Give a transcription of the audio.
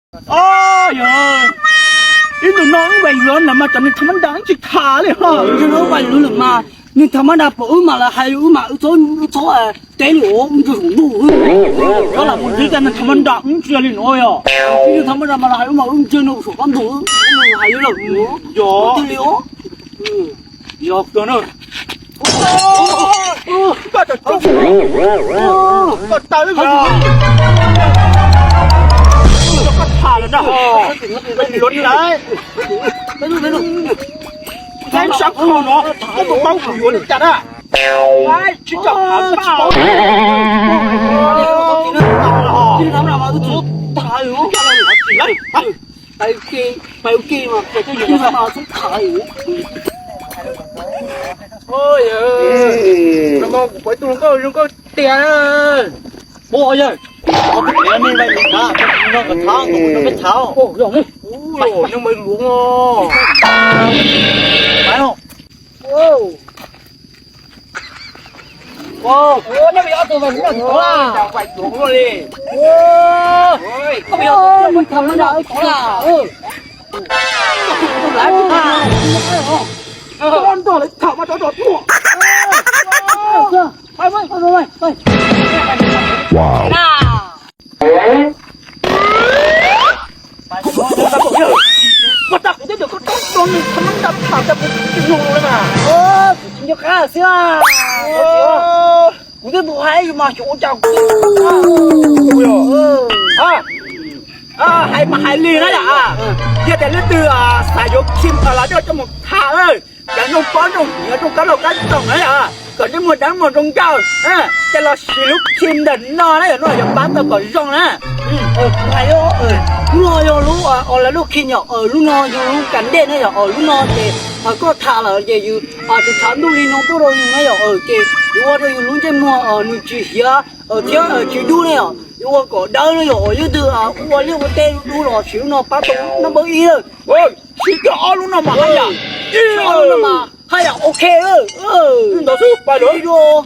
Yog, ib ntus no wb vais luv lawm mas cov neeg tham mab nra tsis tham li ho. Ib ntus no wb vais luv lawm mas neeg tham mab nra pom wb mas lawv hais wb mas wb txhob, wb txhob teb li os, wb ntsia saum ntuj. Koj lam mus ntsia neeg tham mab nra wb ntsia li no yog. Neeg tham mab nra mas lawv hais wb mas wb ntsia no saum qab ntug, hais li lawm. Yog li os. Yog kawg na. Koj tawm, koj tawm, koj tham lawm na. Luv lawm. Teb sab kho no, koj mus paub kuv yuav li cas na. Tsis tau, tsis tau. Ua yawg, no mas kuv pom tus hluas nkauj zoo nkauj tiag. Ua yawg, ua tus tiag me vaj lus na, no kom thab, kom kuv peb thav. Ua yawg, no mas luv os. Pais os. Ua, nej yog tus vais luv tod a? Vais luv li. Ua, koj yog tus vais luv tod a? Koj nrog lawv tham mas rov rov tuaj. Koj tag kuv twb tias koj txhob nrog neeg tham mab nra tham, cas kuv tsis mloog lawm mas. Kuv tsis nco qab xwb. Kuv twb mus hais yus mas xyov ua cas kuv hais mas hais li na yom. Yog tias leej twg xav yuav Khim los coj coj mus tham na, cov nroog pob nroog hniav nroog kab laug kab toom na yom, kom nej muag deev muag zoo nkauj, ces los siv lub Khim ntawm no na yom, no yog pab tau kom zoo na. Kuv hais, lub no yog lub, lub Khim yom, lub no yog lub kas dej na yom, lub no ces koj tham lawm ces yus tsis tshav ntuj li no tuaj rau yus na yom, ces yus ua rau yus lub ntsej muag nws tsis hiav thiab tsis dub na yom, yus ua kom dawb na yom, yog twg ua liaj ua teb dub los siv lub no pab tau noj npawb ib lawm. Siv kiag ob lub no mas haj yam, ob lub no mas haj yam ok. Ntawd xwb pais lawm.